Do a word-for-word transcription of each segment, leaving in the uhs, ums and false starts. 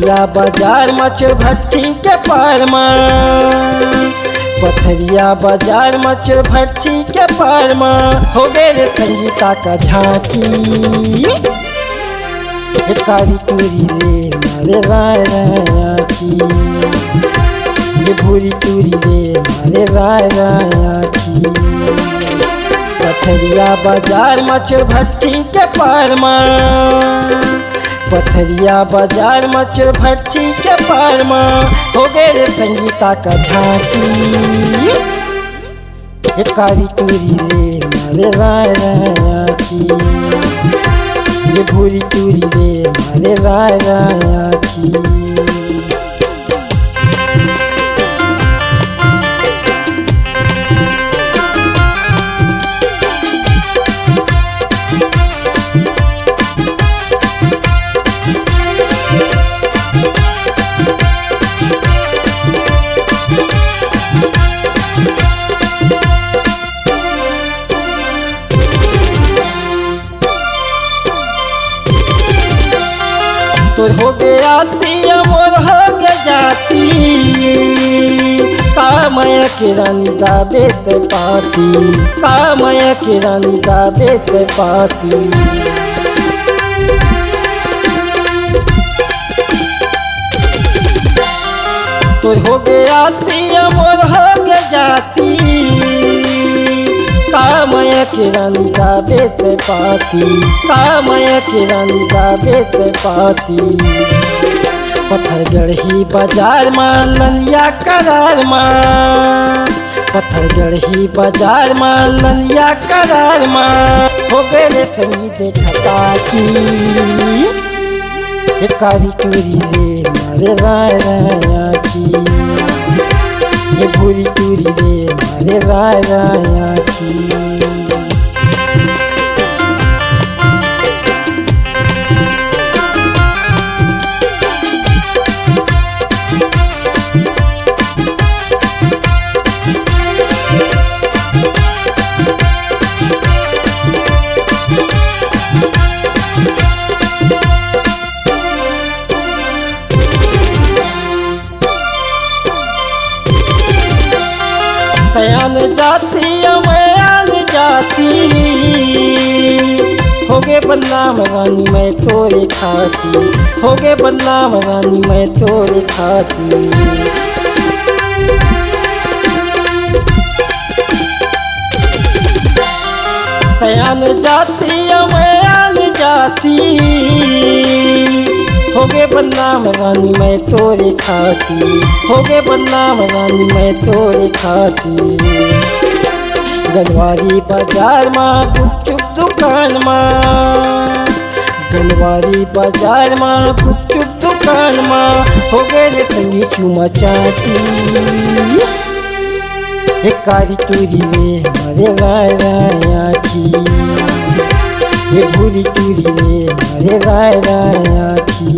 या बाजार म चुरभट्टी के पार म, पथरिया बाजार म चुरभट्टी के पार म, होगे रे संगीता का झांकी। ए कारी टूरी रे मारे राय राय आँखी, ए भूरी टूरी रे मारे राय राय आँखी। पथरिया बाजार म चुरभट्टी के पार म, पथरिया बाजार म चुरभट्टी के पार म, होगे रे संगीता का झांकी। ए कारी टूरी रे मारे राय राय आँखी, ए भूरी टूरी रे मारे राय राय आँखी। तोर होगे आती, मोर होगे जाती, का मया के रानी दाबे ते पाती, का मया के रानी दाबे ते पाती। तोर होगे आती, मोर होगे जाती, का मया के रानी दाबे ते पाती, का मया के रानी दाबे ते पाती। पत्थरगढ़ी बाजार म ललिया करार म, पत्थरगढ़ी बाजार म ललिया करार म, होगे रे संगी देखा ताकी। ए कारी टूरी रे मारे राय राय आँखी, ए भूरी टूरी रे मारे राय राय आँखी। तैं आन जाती, मैं आन जाती, होगे बदनाम रानी मैं तोरे खाती, होगे बदनाम रानी मैं तोरे खाती। तैं आन जाती, मैं आन जाती, होगे बदनाम रानी मैं तोरे खाती, होगे बदनाम रानी मैं तोरे खाती। गनवारी बाजार म गुपचुप दुकान म, गनवारी बाजार म गुपचुप दुकान म, होगे रे संगी चूमा चाटी। ए कारी टूरी रे मारे राय राय आँखी, ए भूरी टूरी रे मारे राय राय आँखी।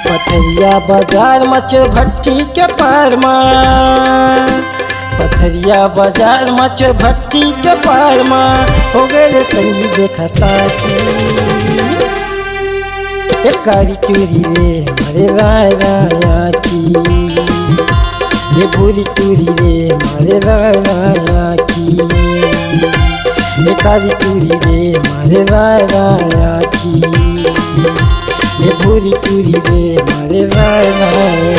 पथरिया बाजार म चुरभट्टी के पार म, पथरिया बाजार म चुरभट्टी के पार म, होगे रे संगी देखा ताकी। ए कारी टूरी रे मारे राय राय आँखी, ए भूरी टूरी रे मारे राय राय आँखी, ए कारी टूरी रे मारे राय राय आँखी, ए भूरी टूरी रे मारे राय राय